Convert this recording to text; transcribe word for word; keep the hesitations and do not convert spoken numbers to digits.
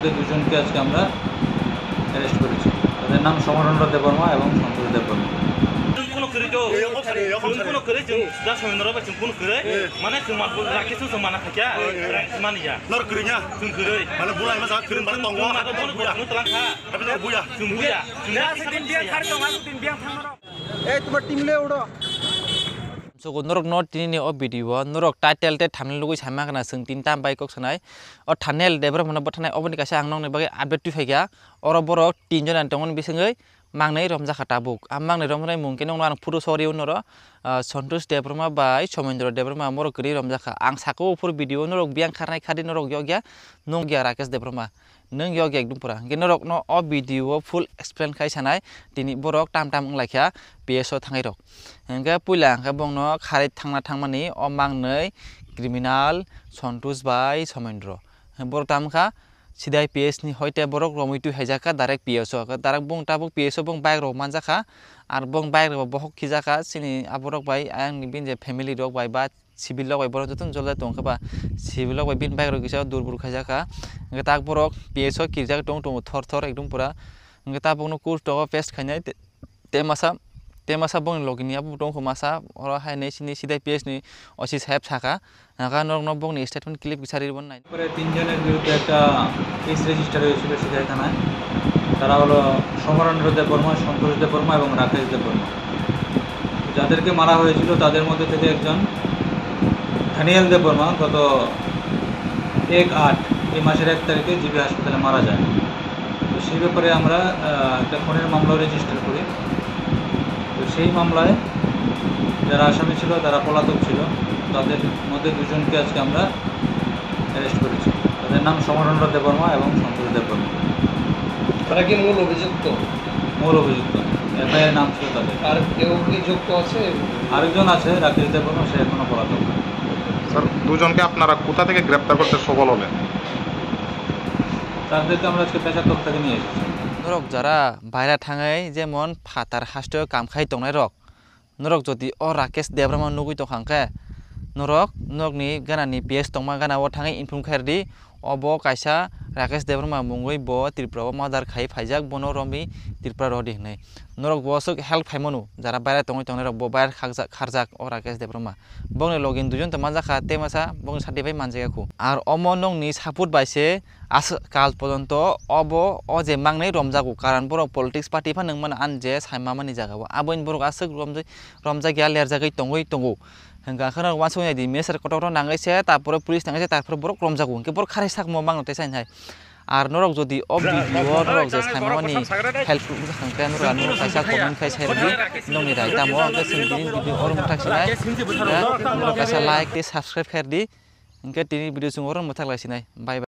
দুজনকে আজকে আমরা অ্যারেস্ট করেছি। তাদের নাম সমরেন্দ্র দেববর্মা এবং সন্তোষ Debbarma. Chwng kuno kwrwi do. Chwng kuno kwrwi, chwng da Somendro bai chwng kuno kwrwi. Mane chwng ma, Rakesh chwng mana khaikha. Mani ya. Nor kwrwi nya. Chwng kwrwi. Mane bulai ma sa kwrwi mane tongo. Chwng ma bono buya. Chwng buya. Chwng buya. Chwng buya. Chwng buya. Ei, tomar team le udo. Sogo norok no tini ni o video o norok title tei thumbnail logoi sama kana chwng tin tam bai kok sanai. O thumbnail Debra mano bwthanai oboni kaisa ang nokni bagwi update twi phaikha. Oro borok tin jona tongmani bisingwi mangnai romjakha tabuk. A mangnai romjaknai mung khe nokno ang photo sori unoro, ah, Santosh Debbarma bai Somendro Debbarma morok kwrwi romjakha. Ang saka o phuru video norok biyang kharnai khadi norok yokya nungya Rakesh Debbarma. Nwng yokya ekdum pura. Hwnkhe norokno o video o full explain khai sanai tini borok tam tam wnglaikha P S o thangairok. Hwnkhe puila hwnkhe bongno kharwi thangna thangmani o mangnai criminal Santosh bai Somendro. Borok tam wngkha Sidai P S ni hoite borok romwi twi haijakha direct P S o. Direct bong tabuk P S o bong bike rok manjakha. Ar bong bike rok bohok khijakha chini aborok bai ayang ni bini je family rok bai ba civil rok bai borok jotono jolai tongkha ba civil rok bai bini bike rok kisa dur bur khaijakha. Hwnkhe tak borok P S o kirjak tong tongo thor thor ekdum pura. Hwnkhe tabukno court o paste khainai. Te masa, te masa bongni logi ni abo tongkho masa, oro hai nei sini sidai P S ni O C saheb saka, naka norokno bongni statement clip kisa rwrwino nai. পরে তিনজনের বিরুদ্ধে একটা case register হয়েছিল সিদাই থানায়। তারা হলো সমরেন্দ্র দেববর্মা, সন্তোষ দেববর্মা এবং রাকেশ দেববর্মা। যাদেরকে মারা হয়েছিল তাদের মধ্যে থেকে একজন দানিয়েল দেববর্মা গত এক আট এই মাসের এক তারিখে জিবি হাসপাতালে মারা যায়। তো সেই ব্যাপারে আমরা, আহ, একটা খুনের মামলাও রেজিস্টার করি। তো সেই মামলায় যারা আসামি ছিল তারা পলাতক ছিল, তাদের মধ্যে দুজনকে আজকে আমরা অ্যারেস্ট করেছি। তাদের নাম সমরেন্দ্র দেববর্মা এবং সন্তোষ দেববর্মা। তারা কি মূল অভিযুক্ত? মূল অভিযুক্ত, এফআইআর নাম ছিল তাদের। আর কেউ কি যুক্ত আছে? আরেকজন আছে রাকেশ দেববর্মা, সে এখনো পলাতক। স্যার, দুজনকে আপনারা কোথা থেকে গ্রেপ্তার করতে সফল হলেন? তাদেরকে আমরা আজকে পেশার তরফ থেকে নিয়ে এসেছি। Norok jara baira thangwi jemon phatar hasteo kam khai tongnai rok, norok jodi o Rakesh Debbarma nugwi tongkha hwnkhe, norok norokni ganani P S tongma gana o thangwi inform khairdi, obo kaisa Rakesh Debbarma mungwi bo Tripura o murder khai phaijak, bono romwi Tripura rodi hwnwi. Norok bo aswk help khaimano, jara baira tongwi tongnai rok bo baira khakjak, kharjak o Rakesh Debbarma. Bongni logi ni duijon tongma jakha, tei masa bongni sati bai manjak ya khu. Ar omo nokni support bai se aswk kal pojonto obo o je mangnai romjago, karon borok politics party phano wngmano ani je saimamani jagao. Aboini borok aswk romjak, romjak ya, lerjagwi tongwi tongo. Hwnkha kheno uansuknai di, meser kotor rok nangwi se, tarpore police nangwi se, tarpore borok romjago. Hwnkhe borok kharwi sakmo mangno tei sainai. Ar norok jodi o video o norok je saimamani help wngkha hwnkhe norok ano kaisa comment khai sai rwdi, nokni rai tamo hwnkhe chwng bini video oro mwthak sinai, hwnkhe norok kaisa like tei subscribe khai rwdi, hwnkhe tini video chwng oro mwthak lai sinai. Bye bye.